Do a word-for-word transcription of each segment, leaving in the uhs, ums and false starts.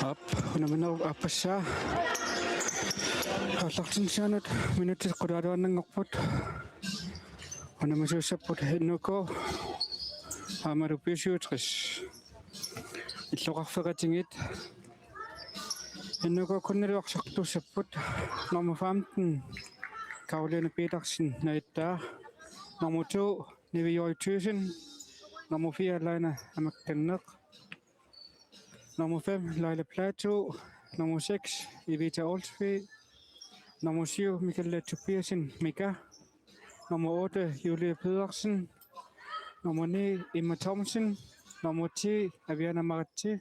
Aap, unamminerup aappassaa. Aallartinnissaanut minutsit qulaaluannanngorput. Unammisuussapput N K aammalu B syvogtres. Illoqarfeqatigiit N K-kkunnilu arsartuussapput. Nummer femten, Karoline Petersen, Naittaa. Nummer to, Nivi Joy Thyssen. Nummer fire, Laina Amakkanneq. Nummer fem, Laila Platou. Nummer seks, Evita Olsvig. Nummer syv, Michaela Tobiassen, Mika. Nummer otte, Julie Pedersen. Nummer ni, Emma Thomsen. Nummer ti, Aviana Maratse.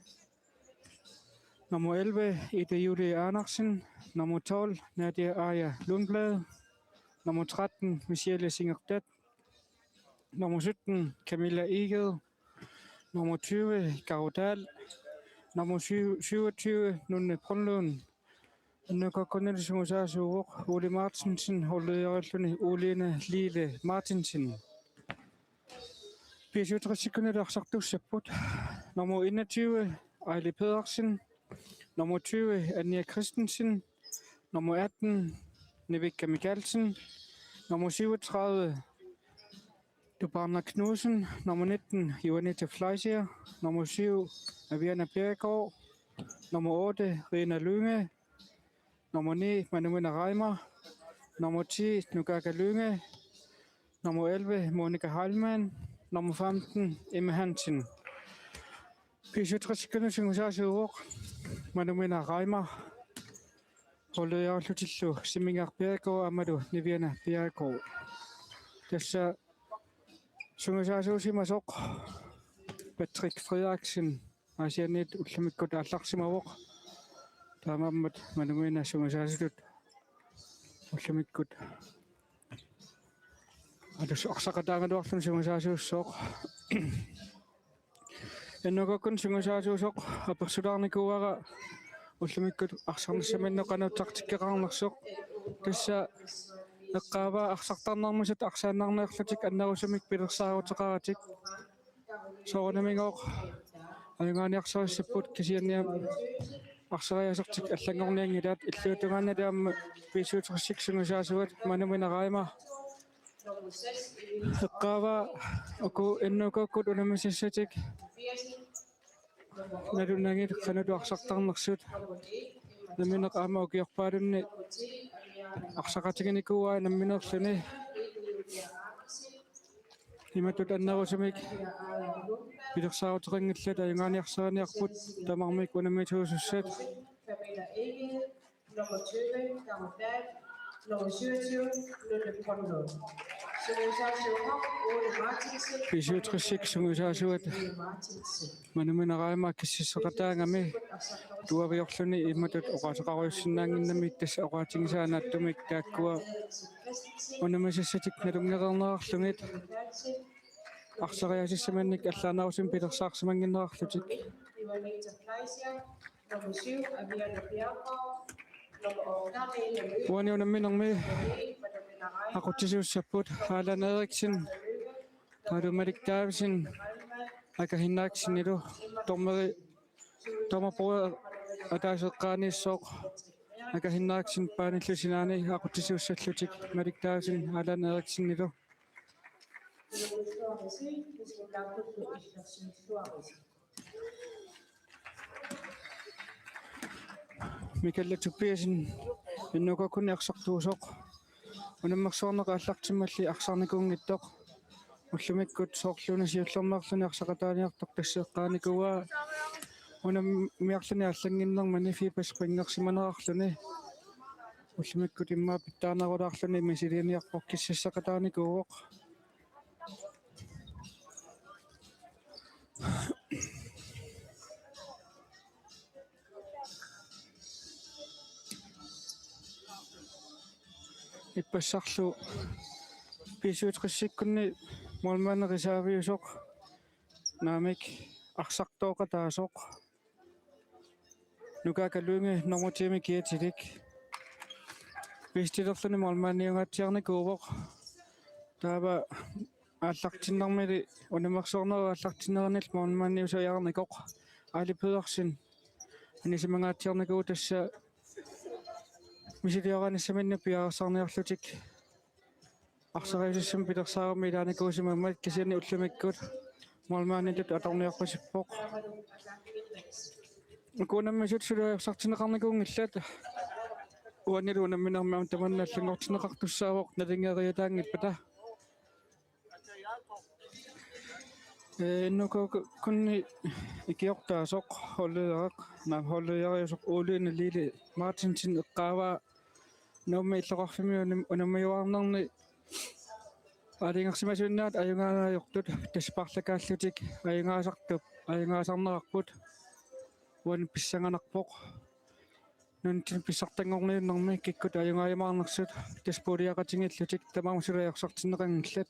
Nummer elleve, Ida Julie Andersen. Nummer tolv, Nadia Aaja Lundblad. Nummer tretten, Michelle Singerstedt. Nummer sytten, Camilla Egede. Nummer tyve, Karo Dahl. Nummer syv, syvogtyve, Nunne Brønlund. N K-kkunnilu sungiusaasuuvoq Ole Martinsen, holdlederilluni Uliina Lille Martinsen. B syvogtres-ikkunnilu arsartuussapput. Nummer enogtyve, Aili Pedersen. Nummer tyve, Anja Christensen. Nummer atten, Nevika Mikaelsen. Nummer syvogtredive, Dubarna Knudsen. Nummer nitten, Juanita Fleischer. Nummer syv, Aviana Bjerregaard. Nummer otte, Rina Lynge. Nummer ni, Manumina Reimer. Nummer ti, Nukaka Lynge. Nummer elleve, Monika Heilmann. Nummer femten, Emma Hansen. B syvogtres-ikkunnilu sungiusaasuuvoq Manumina Reimer, holdlederillutillu Simmingaaq Bjerregaard aammalu Niviana Bjerregaard. Tassa sungiusaasuusimasoq Patrick Frederiksen Aasianniit ullumikkut aallarsimavoq. Taamaammat Manumina sungiusaasutut ullumikkut atus arsaqataagaluarluni sungiusaasuussooq. N K-kkunnilu sungiusaasuusoq apersulaarnikuuara ullumikkut arsarnissaminnik qanoq taktikkeqarnersoq. Tassa eqqaavaa arsartarnermisut arsaannarniarlutik annerusumik pilersaaruteqaratik. Soorunamigooq ajugaaniarsarissapput, kisianni aamma arsariaasertik allanngornianngilaat. Illuatungaani aamma B syvogtres-ikkut sungiusaasuat Manumina Reimer eqqaavaa uku N K-kkut unammisassatik nalunagit qanoq arsartarnersut. Nammineq aamma ukiorpaalunni arsaqatiginikuuaa nammineerluni. Imatut annerusumik pilersaaruteqanngillat ajugaaniarsariniarput tamarmik unammisuusussat. Nummer tyve, Karo Dahl. Nummer syvogtyve, Nunne Brønlund. Sungiusaasuuvoq Ole Martinsen. B syvogtres-ikkut sungiusaasuat Manumina Reimer kissassaqataagami tuaviorluni imatut oqaaseqarujussinnaannginnami, tassa oqaatigisaa naatsumik taakkua unammisassatik nalunngereernerarlugit arsariaasersimannik allaanerusumik pilersaaruteqannginnerarlutik. Uani unamminermi aqutsisuussapput Allan Eriksen, Palu Malik Davidsen, Aka Hinriksenilu. Dommeri, dommerbordet ataaseq eqqaaniissooq. Aka Hinriksen paanillu sinaani aqutsisuussallutik Malik Davidsen Allan Eriksenilu. Michaela Tobiassen N K-kkunni arsartuusoq. Unammersuarneq aallartimmalli arsarnikuunngitsoq. Ullumikkut soorluuna siullermeerluni arsaqataaniartoq tassa eqqaanikuuaa unammiarluni aallannginnermini Fibas pinngorsimanerarluni. Ullumikkut immaqa pitsaanerulaarluni misiliiniarpoq, kissassaqataanikuuvoq. Ippassarlu B syvogtres-ikkunni målmandi reserviusoq, naamik, arsartooqataasoq Nukaka Lynge, nummer ti-mik kiatilik. Pistilerluni målmandiungaatsiarnikuuvoq. Taava aallartinnermili unammersuarnerup aallartinneranillu målmandiusoq ujarnikoq. Aali Pedersen anisimangaatsiarnikuuvoq, tassa misilioraanissaminnut piareersarniarlutik arsariusissamik pilersaarummi ilaanikuusimammat, kisianni ullumikkut målmanditut atorniarpasippoq. Uku unammisut suli ajorsartinneqarnikuunngillat. Uanilu unamminermi aamma tamanna allanngortinneqartussaavoq nalingeeriataanngilpata. Ee, N K K-kkunni ikiortaasoq holdleder, naa, holdlederiusoq Ole Lille Martinsen eqqaavaa Nuummi illoqarfimmi unam-, unammiuaarnerni aalajangersimasuinnaat ajugaangaajortut, tassa paarlakaallutik ajugaasartup, ajugaasarnerarput uani pissanganarpoq. Nunatsinni pissartanngorniunnermi kikkut ajugaajumaarnersut, tassa puuliaqatigiillutik tamarmik suli ajorsartinneqanngillat.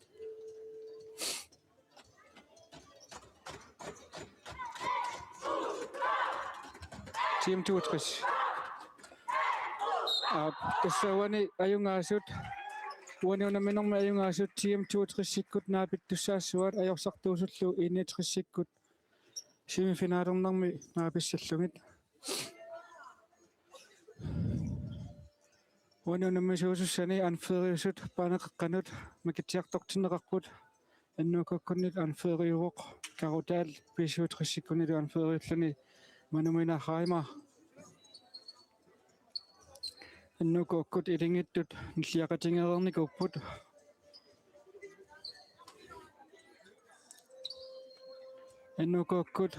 Team toogtres. Aap, tassa uani ajugaasut, uani unamminermi ajugaasut Team toogtresikkut naapittussaassuat, ajorsartuusullu enogtresikkut semifinalernermi naapissallugit. Uani unammisuusussani anføreriusut baaneqaqqanut makitsiartortinneqarput. N K K-kkunnit anføreriuvoq Karo Dahl, B syvogtres-ikkunnilu anføreriulluni Manumina Reimer. N K K-kkut ilingittut nilliaqatigeereernikuupput. N K K-kkut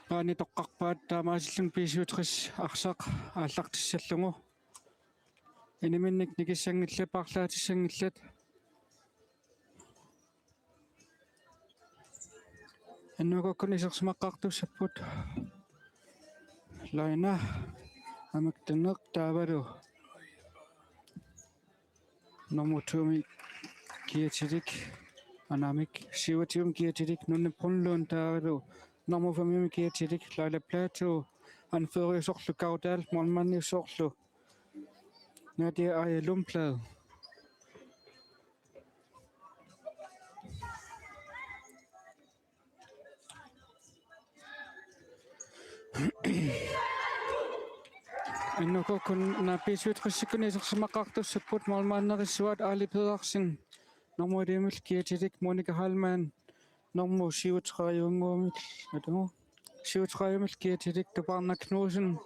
baanitoqqarpaat taamaasilluni B syvogtres arsaq aallartissallugu. Iniminnik nikissanngillat, paarlaatissanngillat. N K K-kkunni isersimaqqaartussapput. Laina Amaktaneq taavalu nummer to-mi kiatilik, anaamik syvogtyve-mi kiatilik, Nunne Brunlund taavalu nummer fem-imi kiatilik, Laila Platou anføreriusorlu, Karo Dahl målmandiusorlu, Nadia Aaja Lundblad. N K K-kkunni, naa, B syvogtres-ikkunni isersimaqqaartussapput, målmanderissuaat Aali Pedersen, nummer elleve-mik kiatilik, Monika Heilmann, nummer syvogtredive-mik, syvogtredive-mik kiatilik, Tabarna Knudsen,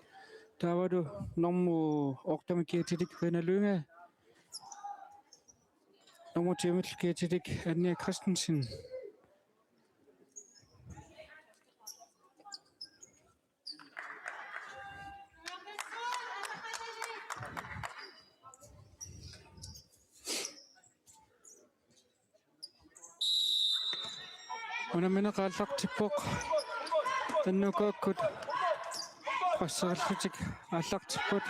taavalu nummer otte-mik kiatilik, Rina Lynge, nummer tyve-mik kiatilik, Anja Christensen. Unammineq aallartippoq. N K K-kkut qasserillutik aallartipput.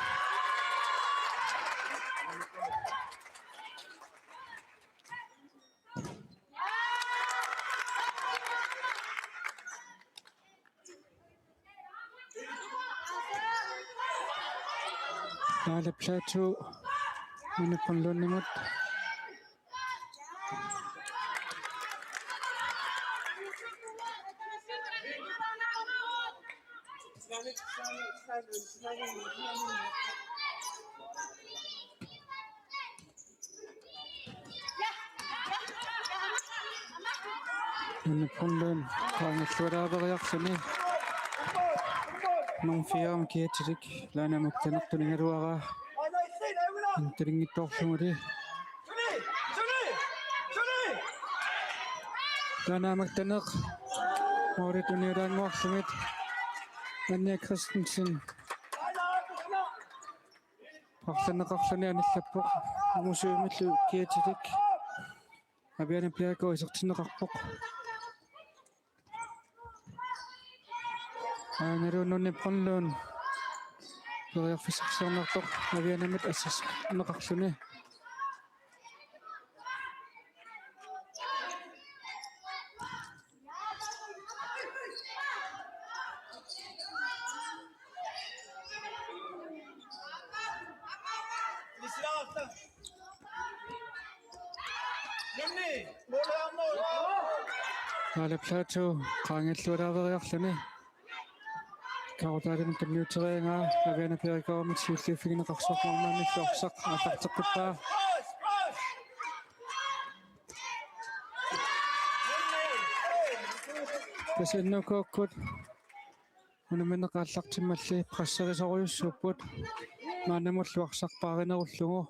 Laila Platou, Nunne Brunlundimut. Nunne Brunlund qaangerlualaaveriarluni. Nummer fire-mik kiatilik, Laina Amaktaneq tunigaluaraa. Intalinngitsoorluguli. Laina Amaktaneq måli tuniulaannguarlugit. Anja Christensen paarlanneqarluni anillappoq. Nummer syv-millu kiatilik, Aviana Bjerregaard isertinneqarpoq. Aanalu Nunne Brunlund periarfissarsiornerpoq Avianamit assersorneqarluni. Aaleq Platou qaangiullualaareriarluni. Kaarutaalimut tunniuteriaraa Aviana Bergermit siulliuffigineqarsoq, målmandillu arsaq aallarteqqippaa. Tassa N O K-kkut unammineq aallartimmalli presserisorujussuupput, maannamullu arsaq paarinerullugu.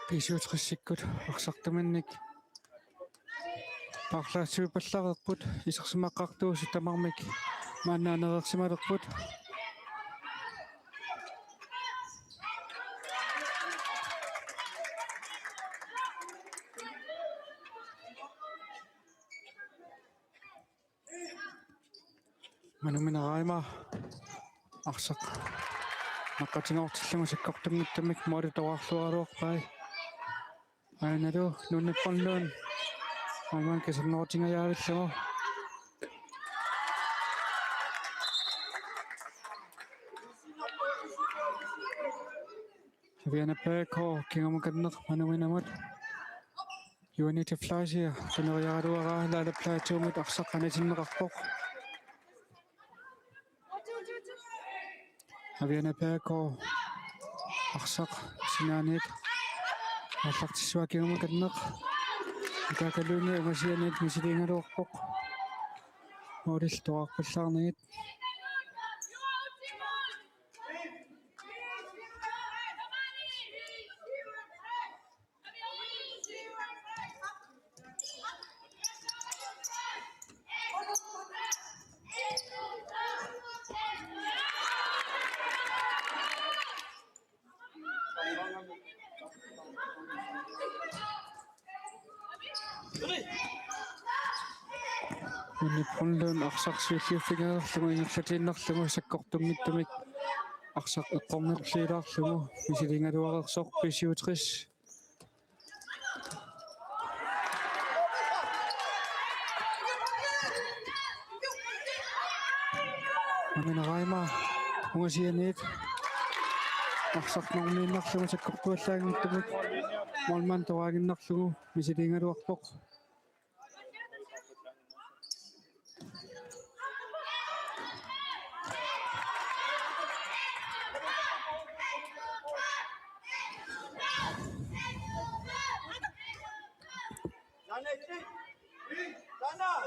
B syvogtresikkut arsartuminnik paarlaassivippallareerput, isersimaqqaartuusut tamarmik maanna anereersimalerput. Manumina Raima arsaq naqqatigoortillugu sakkortunngitsumik måli toqqarluaraluarpai. Aanalu Nunne Brønlund aamma kaserngortingajavillugu. Aviana Berger kingumakkanneq manuminamut. Juanita Fleischer tuneriaraluaraa, Aaleq Platoumit arsaq anisinneqarpoq. Aviana Berger arsaq sinaaniit aallartissuaa kingumakkanneq. Mikaaka Lynge ungasianiit misiligaluarpoq. Målillu toqqarpallaarnagit. Nunne Brønlund arsaq siulliuffigereerlugu ingerlatiinnarlugu sakkortunngitsumik arsaq eqqornerliilaarlugu misiligaluareersoq B syvogtres. Manumina Raima ungasianiit arsaq normiinnarlugu sakkortuallaanngitsumik målmand toqqaaginnarlugu misiligaluarpoq.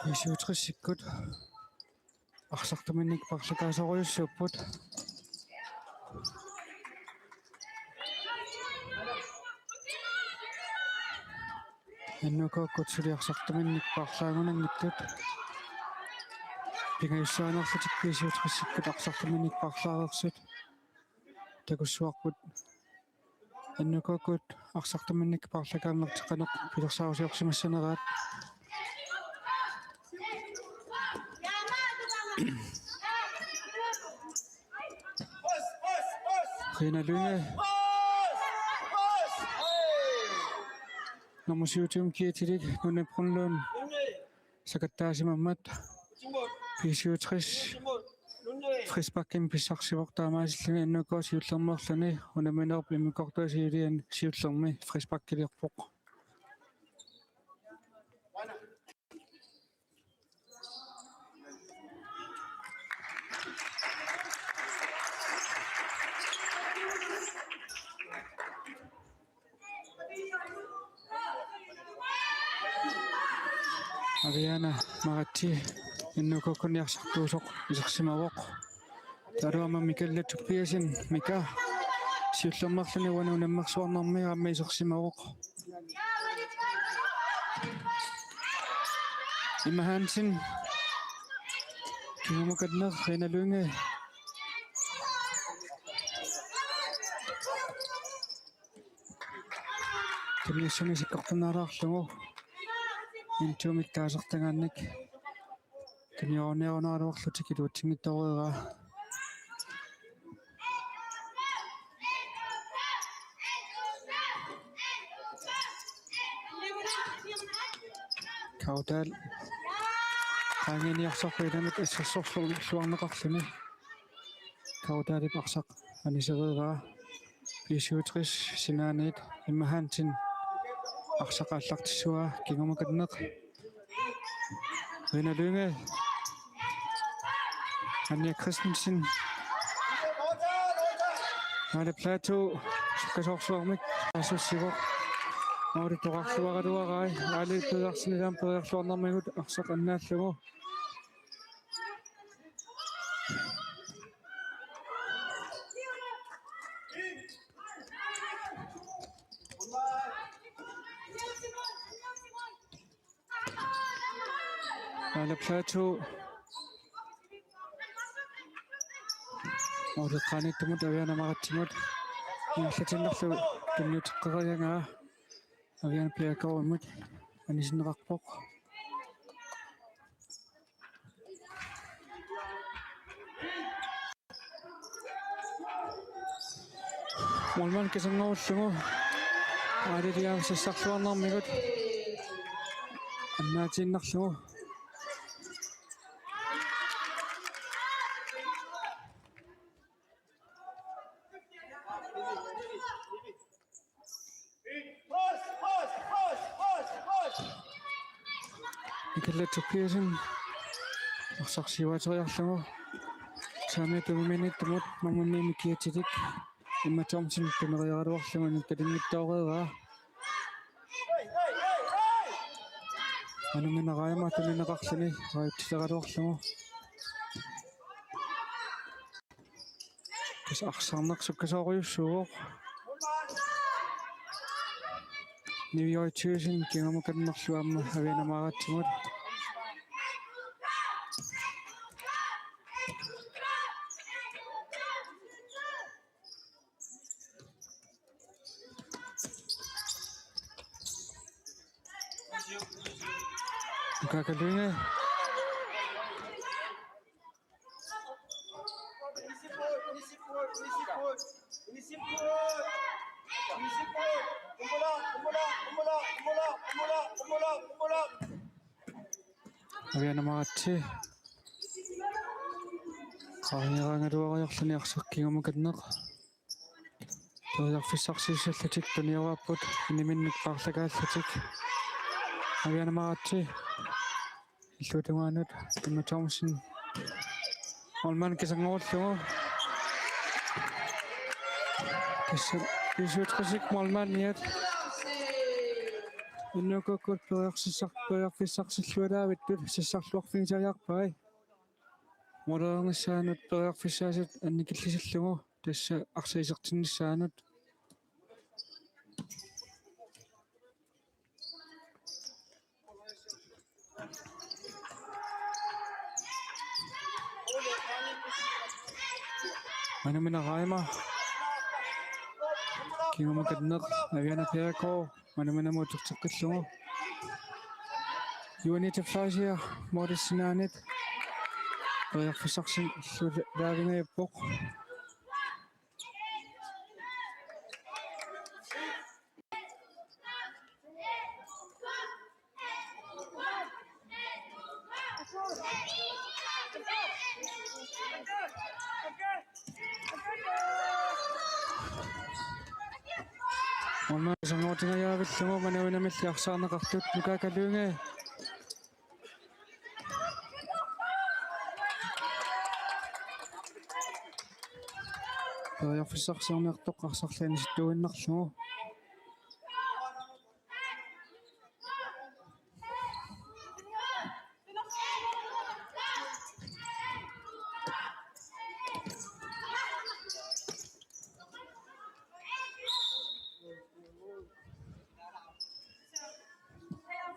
B syvogtresikkut arsartuminnik paarlakaasorujussuupput. N O K-kkut suli arsartuminnik paarlaagunanngitsut. Pingajussaanerlutik B syvogtresikkut arsartuminnik paarlaareersut. Takussuarput N O K-kkut arsartuminnik paarlakaannertik qanoq pilersaarusiorsimassaneraat. Rina Lynge. Nummer syvogtyve, Kietilik, Nunne Brønlund. Sakattaasimammat B syvogtres frisparkimik pissarsivoq, taamaasilluni N O K siullermeerluni unamminerup immikkoortuata siuliani siullermi frisparkiliorpoq. Aviana Maratse N O K-kkunni arsartuusoq isersimavoq. Taavalu aamma Mikael Tobiassen, Mika, siullermeerluni uani unammersuarnermi aamma isersimavoq. Emma Hansen. Kingumakkanneq, Rina Lynge. Tunniussami sakkortunaalaarlugu. Intuumik taasartagaannik tunniussiniaraluarlutik iluatsinngitsoreeraa. Kautaal qaangiiniarsorput ilaamik assersorluarneqarluni. Kautaalip arsaq anisereeraa. B syvogtres sinaaniit Emma Hansen arsaq aallartissuaa, kingumut qerneq. Rina Lynge. Anja Christensen. Aali Plato. Sukkasoorsuarmik. Asussivoq. Maali toqarluaraluarai. Aali Pedersen ilaam periarluarnermigut arsaq annaallugu. Aali Plato. Uleqqaaniittumut Aviana Maratsimut. Ingerlatiinnarlugu tunniuteqqeriaraa. Aviana P R K-mut anisinneqarpoq. Målmand kisanngoruullugu. Aali Liam sassarluarnermigut annaatiinnarlugu. Niklas Tobiassen arsaq siuaateriarlugu. Saamiata Muminiittumut, Muminiit kiatilik. Emma Thomsen tuneriaraluarlugu inuttalinngitsoorpaa. Manumina Raima tunineqarluni rajutsilleraluarlugu. Tassa arsarneq sukkasoorujussuuvoq. Niviaq Thyssen kingumut qernerlu aamma Aviana Maratsimut. Nuka Kalunge. Aviana Maratsi. Qaangeeraangaluariarluni arsaq kingumut qerneq. Periarfissarsiussallatik tunioraarput, iniminnut paarlakaallatik. Aviana Maratsi. Illuatungaanut Emma Thomsen. Målmand kisanngoruullugu. Tassa B syvogtres-ip målmandiat N K-kkut periarfissar-, periarfissarsilluaraavittut sassarluarfigisariaqarpai. Måleernissaanut periarfissaasut annikillisillugu tassa arsaq isertinnissaanut. Manumina Raima. Kingumut qerneq, Aviana P R K, manuminamut uterteqqillugu. Juanita Fleischer, målip sinaaniit. Periarfissarsilluaraavingajappaa. Målmand sanngortingajavillugu manuinamilli arsaarneqartut Nuka Kalunge. Periarfissarsiorniartoq arsarlu anisittuinnarlugu.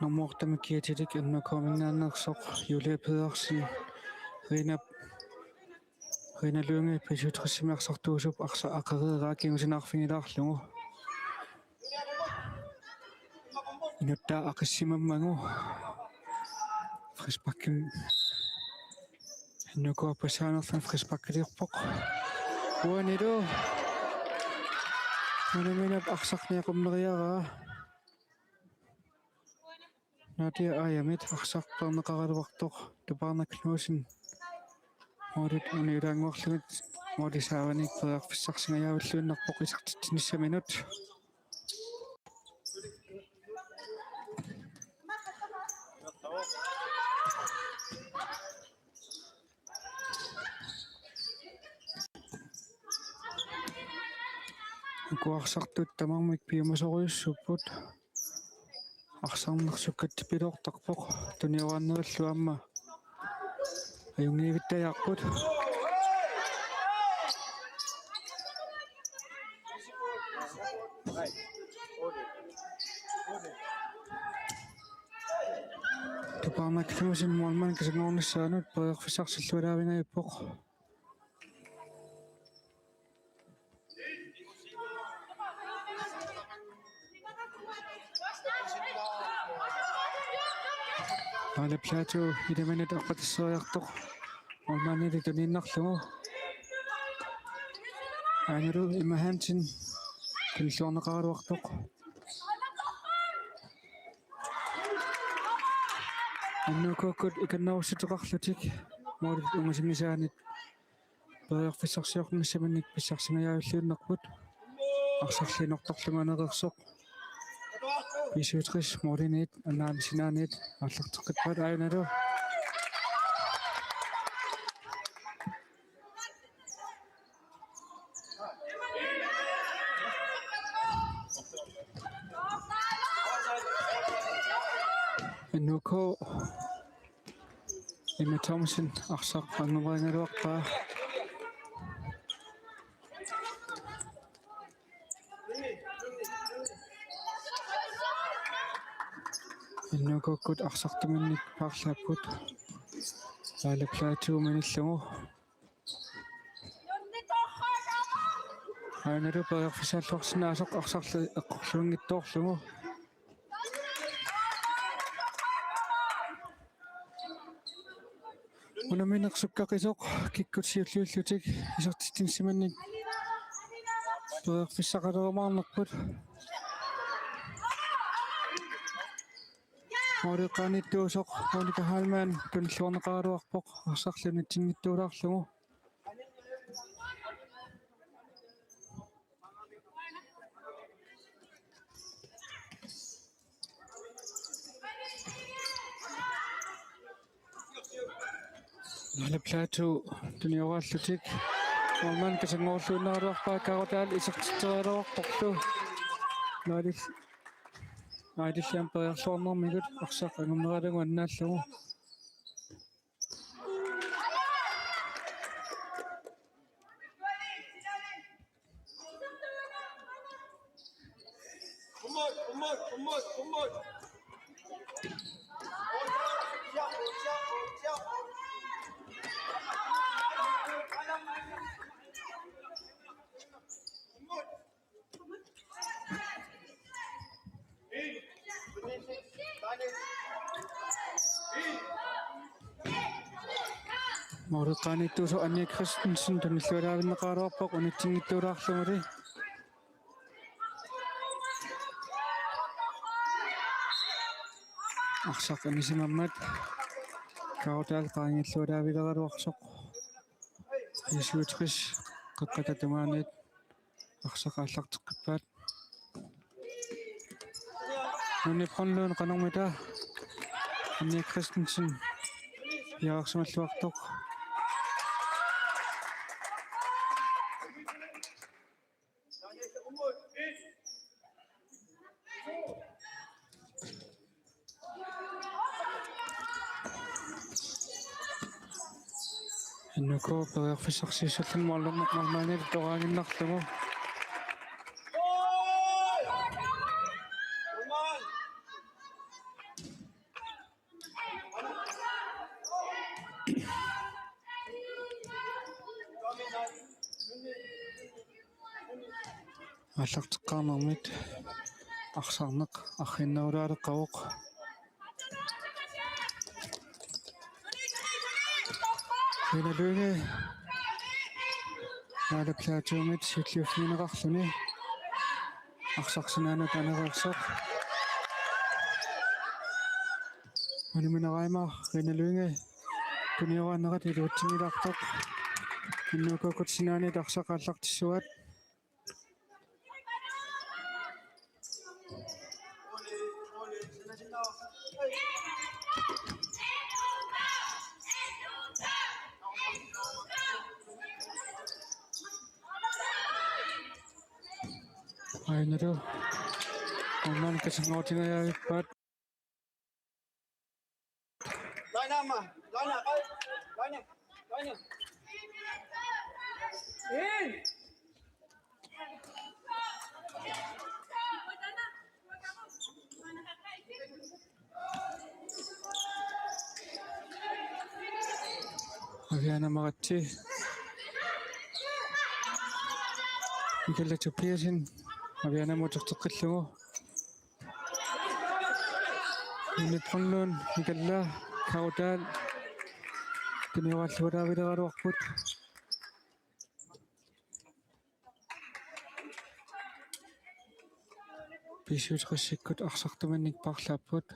Nummer otte-mik kiatilik N K-minngaanneersoq Julie Pedersen, Rina, Rina Lynge, B syvogtres-imi arsartuusup arsaq aqereeraa kingusinaarfigilaarlugu. Inuttaa aqissimammagu. Frisparkimik. N K-p arsaanerluni frisparkiliorpoq. Uanilu. Manuminap arsaq niaqummeriaraa. Nadia Ajamit arsaq peerneqaraluartoq. Tupaarnaq Knudsen. Målit uniulaannguarlugit. Måli saavanik periarfissarsingajavilluinnarpoq isertitsinissaminut. Uku arsartut tamarmik piumasorujussuupput. Arsarneq sukkatsipilortarpoq, tunioraannerillu aamma ajunngivittajaarput. Tupaarnaq Knudsen målmand kasanngornissaanut periarfissarsillualaavingajappoq. Aale Platou ilaminut arpatasseriartoq målmandili tuniinnarlugu. Aanalu Emma Hansen tunilluarneqaraluartoq. N K-kkut ikinnerussuteqarlutik målit ungasinngisaannik periarfissarsiornissaminnik pissarsingajavilluinnarput. Arsarli inortarlugu anereersoq B syvogtres målimiit annaanit sinaaniit aallarteqqippaat, aajuna. N K Emma Thomsen arsaq angumerigaluarpaa. N K-kkut arsartuminnik paarlaapput. Aale Platou minillugu. Aanalu periarfissaalluarsinnaasoq arsarli eqqorluinngitsoorlugu. Unammineq sukkaqisoq kikkut siulliullutik isertitsinissaminnik periarfissaqalerumaarnerput. Måli eqqaaniittuusoq Monika Heilmann tunilluarneqaraluarpoq arsarli unitsinngitsuulaarlugu. Aale Platou tunioraallutik målmand kasanngorluinnaraluarpaa, Karo Dahl isertitseriaraluarporlu. Aali, aalillit aamma periarluarnermigut arsaq angumerigalugu annaallugu. Måli eqqaaniittuusoq Anja Christensen tunillualaavinneqaraluarpoq unitsinngitsuulaarluguli. Arsaq anisimammat Karo Dahl qaangiillualaavileraluarsoq. B syvogtres qeqqata tungaaniit arsaq aallarteqqippaat. Nunni Brønlund qanormita, Anja Christensen piareersimalluartoq. N K periarfissarsiussalluni målmandillu toqaaginnarlugu. Aallarteqqaarnermit arsarneq arriinnerulaaleqqavoq. Rina Lynge Aale Platoumit siulliuffigineqarluni arsaq sinaanut anereersoq. Unammineq aamma Rina Lynge tunioraannerat iluatsinngilaartoq. N U K-kkut sinaaniit arsaq aallartissuaat. Aajuna. Uummannaq kasanngortingajavippaat. Lainama, laina, laina, laina. Ei! Aviana Maratse. Michaela Tobiassen. Aviana muterteqqillugu. Minut Brønlund, Michaela, Kaudal. Tunniugalluaraavileraluarput. B syvogtresikkut arsartuminnik paarlaapput.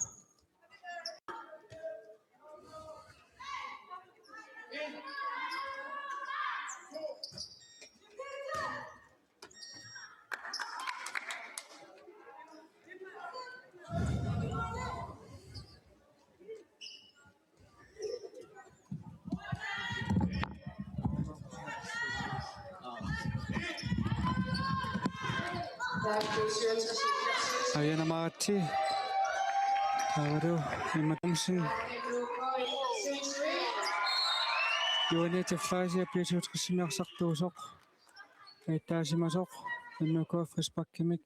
Aviana Maratse. Taavalu Emma Thomsen. Juanita Fleischer B syvogtresimi arsartuusoq. Attaasimasoq N U K frisparkimik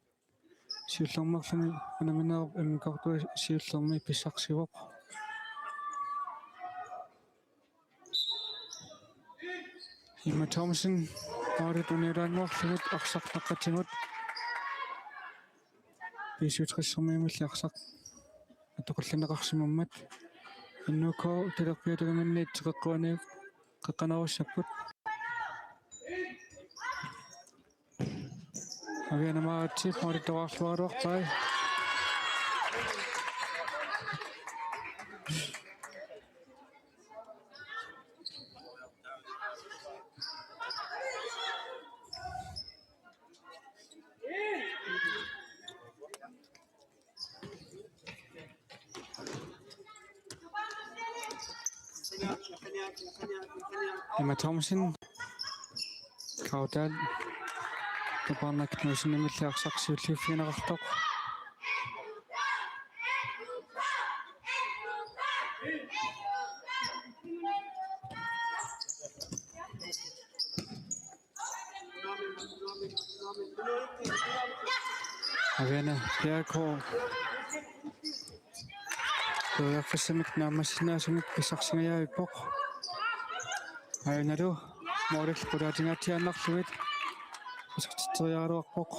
siullermeerluni unamminerup immikkoortui siullermi pissarsivoq. Emma Thomsen, Marit uniulaannguarlugu arsaq naqqatigut. B syvogtresimiimilli arsaq atoqallinneqarsimammat. N U K talerpiata tungaanniit teqeqquaniit qeqqanerussapput. Aviana Maratse målittoraarluaraluarpai. Emma Thomsen, Kaudal, Kaparnak Knudsenimilli arsaq siulliuffigineqartoq. Aviana Bjerregaard. Periarfissamik naammassisinnaasumik pissarsingajaavippoq. Aajuna målillu qulaatingaatsiaannarlugit isertitseriaraluarpoq.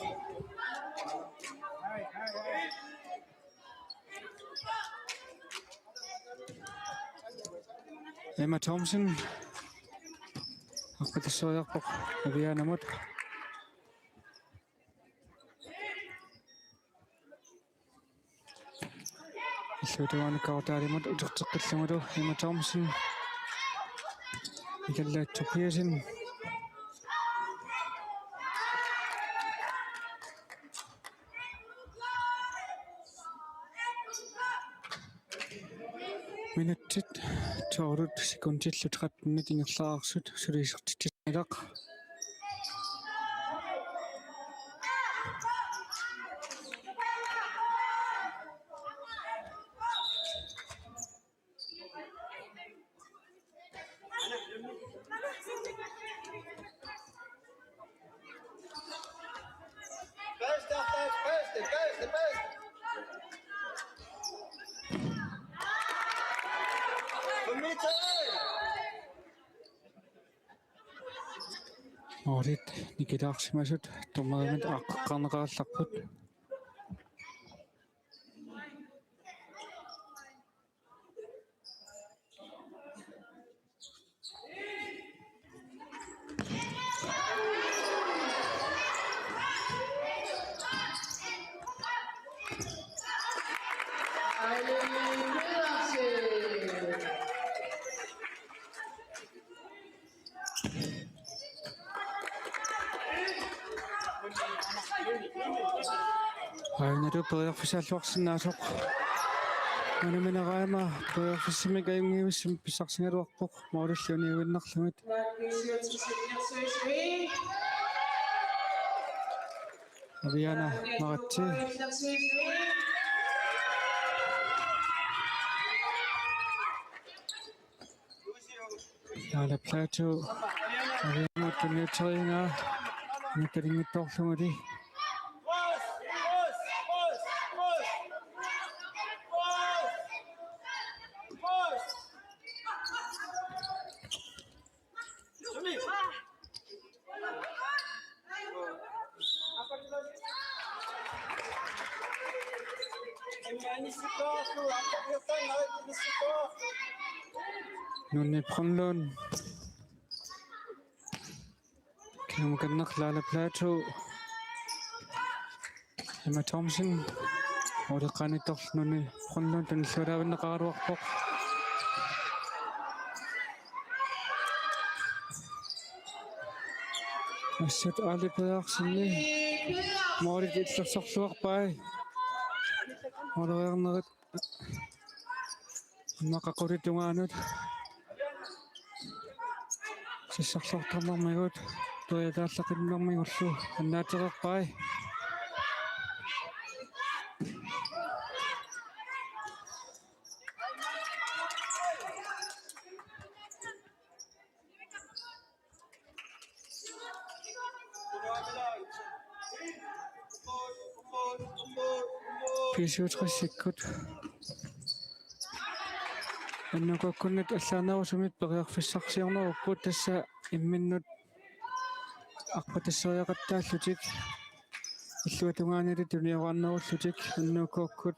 Emma Thomsen. Arpatassoriarpoq Avianamut. Illuatungaani Kaudaalimut uterteqqillugulu Emma Thomsen. Michaela Tobiassen. Minutsit tolv sekundillu trettenit ingerlareersut suli isertitsissaaq. Bedste, bedste, bedste, bedste. Kom nu til. Målit nikitaarsimasut dommerimit aaqqeqqaarneqarallarput. Qaangiup periarfissaalluarsinnaasoq. Unammineq aamma periarfissamik ajunngivissumik pissarsigaluarpoq, målillu uniuinnarlugit. Aviana Maratse. Laalap Platou. Avianut tunniuteriigaa. Natalinngitsoorluguli. Nunni Brønlund. Kiumukanneq Laalap Platou. Emma Thomsen. Uleqqaanittorlu Nunni Brønlund tunillualaavinneqaraluarpoq. Assut Ali Pedersenip målit illersorluarpai. Måleriarnerit immaqa qulit tungaanut sassarluartarnermigut periataallaqqinnermigullu annaatereerpai. B syvogtresikkut N U K-kkunnit allaanerusumik periarfissarsiornerupput, tassa imminnut arpatasseriaqattaallutik illuatungaanilu tuniorarnerullutik N U K-kkut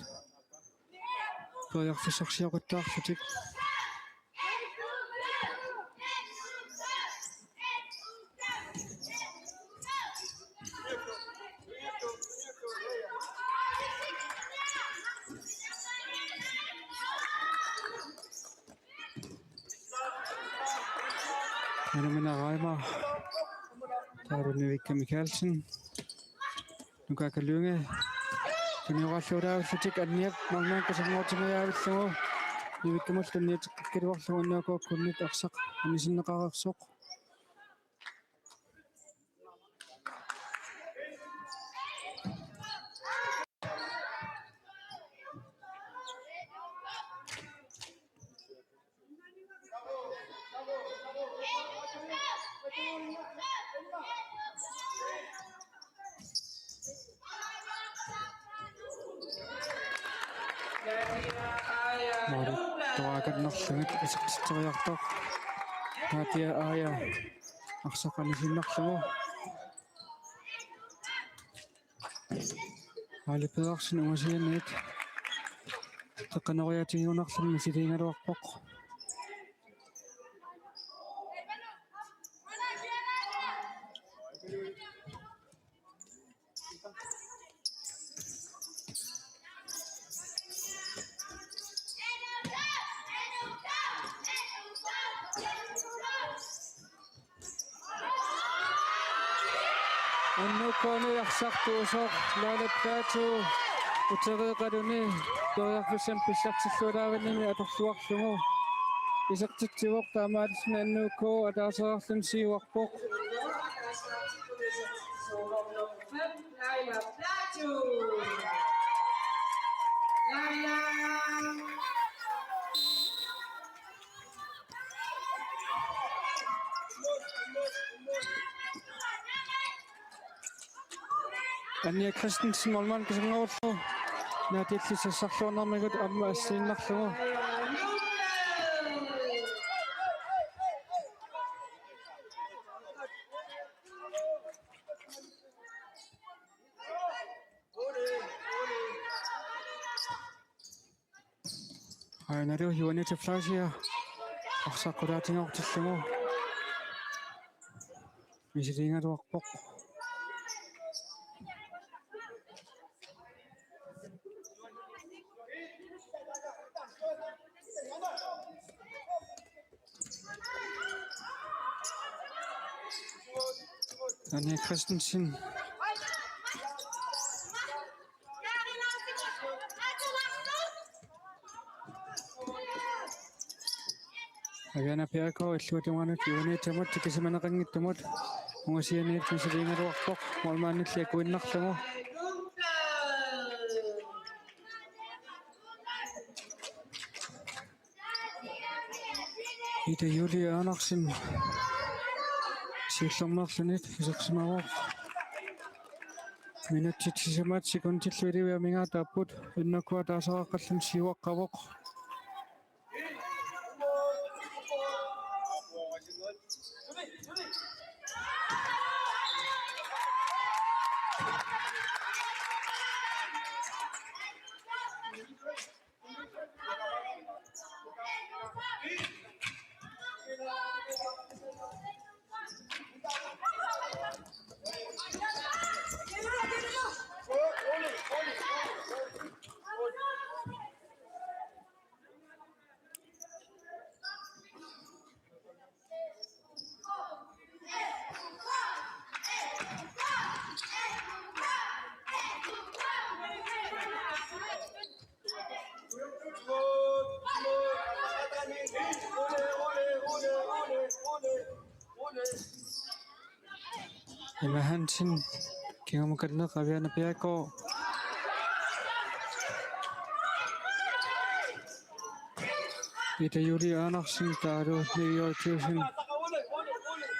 periarfissarsioqattaarlutik. Unammineq aamma. Taavalu Nivikka Mikaelsen. Nuka Kalunge. Tunioraalluarlutik anniap marluk kusanngortingajavillugu. Nivikkamut tunniuteqqikkaluarlugu N U K-kkunnit arsaq anisinneqareersoq. Målit tuakannerlugit isertitseriartoq. Nadia Aja arsaq anisinnerlugu. Ali Pedersen ungasianiit teqqanoriaatigiunnarluni misiliigaluarpoq. N U K-mi arsartuusoq Laalap Platou utereeqaluni periarfissamik pissarsillualaavannani atorluarlugu isertitsivoq, taamaalilluni N U K ataaseq arlaannik siuarpoq. Anja Christensen, målmand, kisanngorulluni. Naatiilli sassarluarnermigut aamma assiinnarlugu. Aajuna Juanita Fleischer arsaq qulaatigoortillugu misiliigaluarpoq. Anja Christensen. Aviana Piako illuatungaanut iuniitsamut tikisimaneqanngitsumut ungasianiit misiliigaluarpoq, målmandilli akuinnarlugu. Ida Julie Andersen siullermeerluni isersimavoq. Minutsit sisamat sekundillu ilivi amigaataapput, innukkua taasaraqqalluni siuaqqavoq. Emma Hansen, kingumut kalneq Aviana Piako. Ida Julie Andersen, taavalu niogtyve tusind.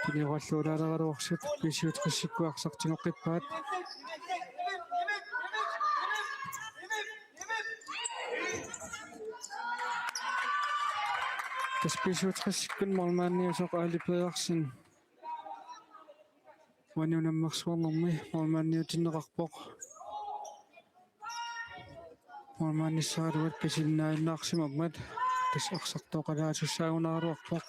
Tunioralluulaalegaluarsut B syvogtresikkut arsaq tigoqqippaat. Tassa B syvogtresikkut målmandiusoq Ali Pedersen. Uani unammersuarnermi målmandiutinneqarpoq. Målmandissaraluat pisinnaajunnaarsimammat tassa arsartooqalaasussaajunnaaraluarpoq.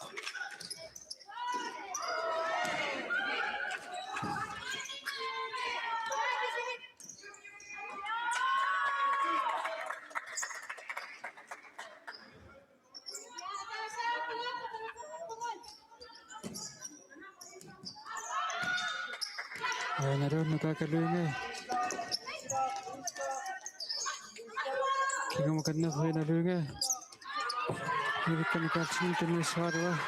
Aana Nuka Lynge. Kingumut kalneq Aana Lynge. Nivikka Mikaelsen tunniussagaluarpoq.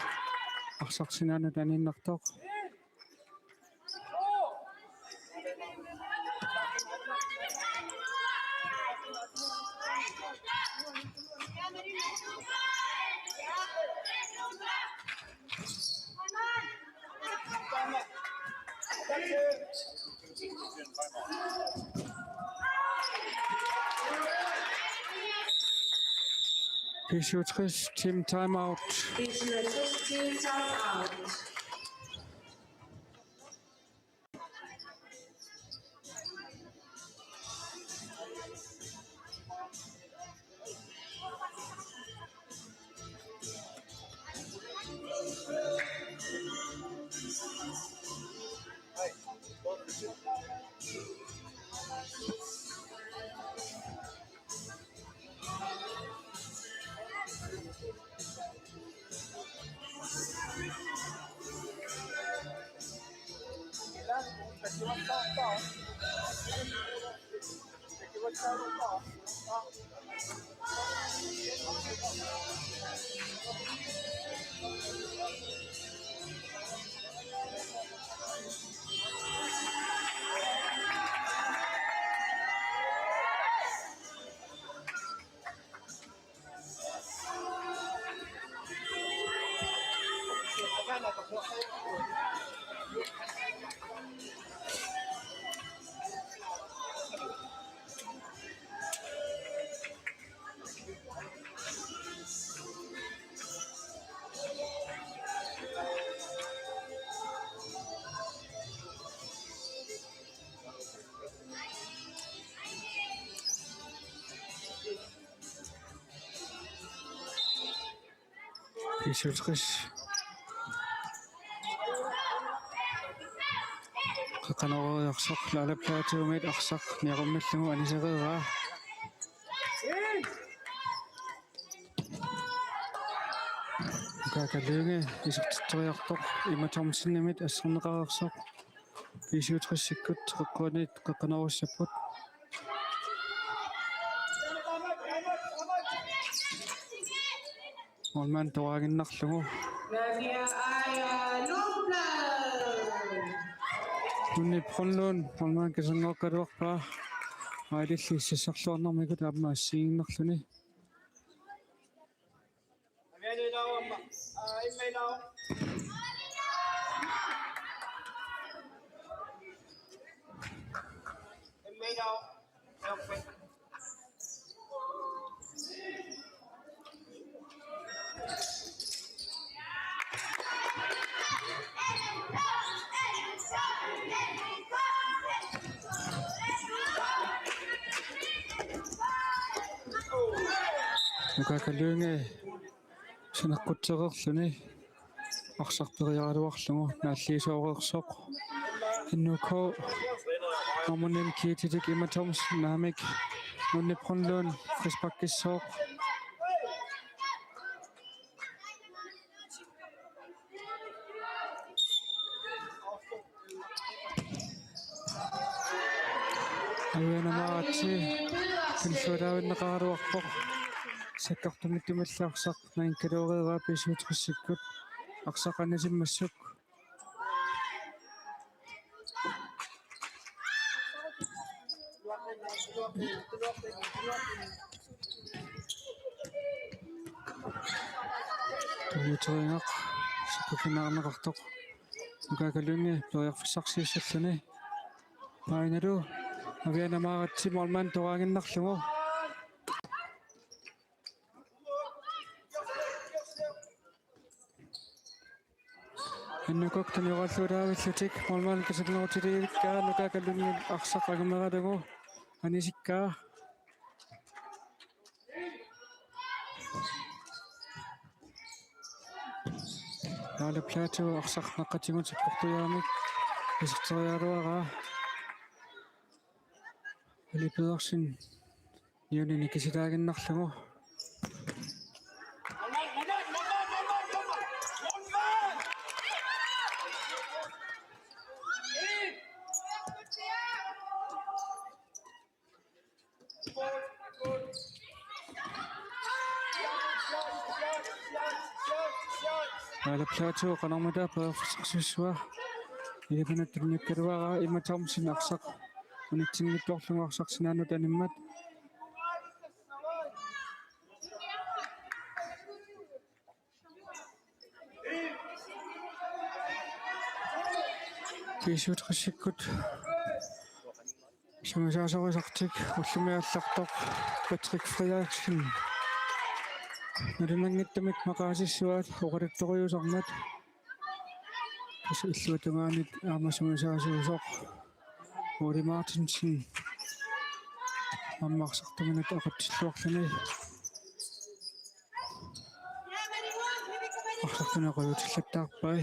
Arsaq sinaanut aniinnartoq. B syvogtres, team timeout. B syvogtres, team timeout. B syvogtres. Qeqqanooreriarsoq Laala Platou-miit arsaq niaqummillugu anisereeraa. Nuka Lynge isertitseriartoq Emma Thomsenimit asserneqareersoq. B syvogtresikkut qeqquaniit qeqqanoorussapput. Målmand toqaaginnarlugu. Nadia Aya Lundblad. Nunni Brønlund, målmand kisanngoqqaluarpaa. Aililli sissarluarnermigut aamma assigiinnarluni. Nuka Kalungi saneqqutsereerluni arsaq periaraluarlugu naalliisooreersoq. N U K nummer ni kiititik Emma Thomsen naamik Nunni Brønlund frisparkissooq. Aviana Maratse, pinsuutaavinneqaraluarpoq. Sakkortunik tumillaarsoq, naingkaloreeraa B syvogtresikkut. Arsaq anisimmassuk. Tumiuterinnaq, sakkukinnaarneqartoq. Nuka Kalungi periarfissarsiussalluni. Mainalu, Aviana Maratse målmand toqaaginnarlugu. N U K-kut tunioraluarlutik målmand kisanngorutilivigakku Nuka Kalungi arsaq angumerallugu anisikkaa. Naale Platou arsaq naqqatigut sakkortujaamik iserteriaraluaraa. Ali Pedersen niuni nikisilaaginnarlugu. Naale Platou qanormita periarfissarsiussava. Ilimanut tunniukkaluaraa Emma Thomsen arsaq unitsinngitsoorlugu arsaq sinaanut animmat. B syvogtresikkut sungiusaasorisartik ullumi aallartoq Patrick Frederiksen nalunanngitsumik maqaasissuaat oqaluttoriusarmat. Tassa illuatungaanit aamma sungiusaasuusoq Ole Martinsen aamma arsartuminut aqutsilluarluni. Arsartuneqaluutillattaarpai.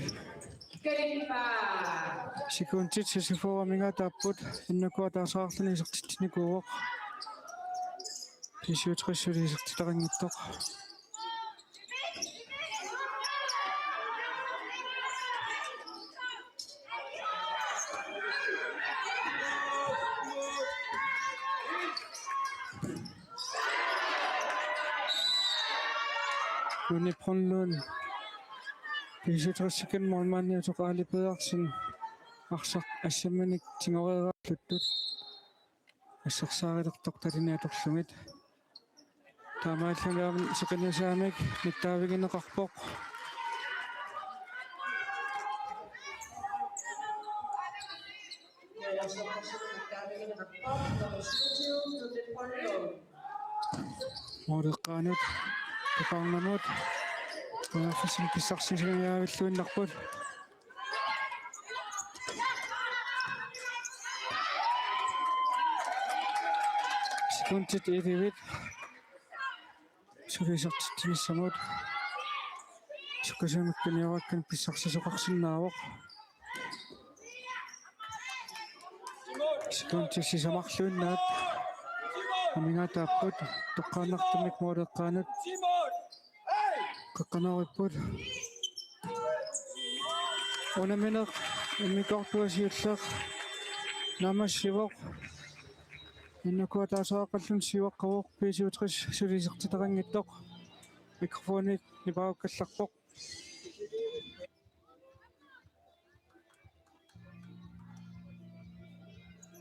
Sekundit seksogfyrre amigaataapput, N U K ataaseq arlaannik isertitsinikuuvoq. B syvogtres suli isertitaqanngitsoq. Nunni Brønlund. B syvogtresikkut målmandiusoq Ali Pedersen arsaq assamminik tigoreeraluttut. Assersaarilertoq talini atorlugit. Taamaalilluni aamma sekundit seks nittaavigineqarpoq. Måleqqaanut, toqarnamut, periarfissamik pissarsisiniaavilluinnarput. Sekundit elleve. Suli isertitsinissamut. Sukkasuumik tuniorakkani pissarsisoqarsinnaavoq. Sekundit sisamarluinnaat amigaataapput, toqqaannartumik måleqqaanut qeqqanoorippoq. Unammineq immikkoortua siulleq naammassivoq. N U K ataaseq arlaanni siuaqqavoq, B syvogtres suli isertitaqanngitsoq. Mikrofoni nipaarukkallarpoq.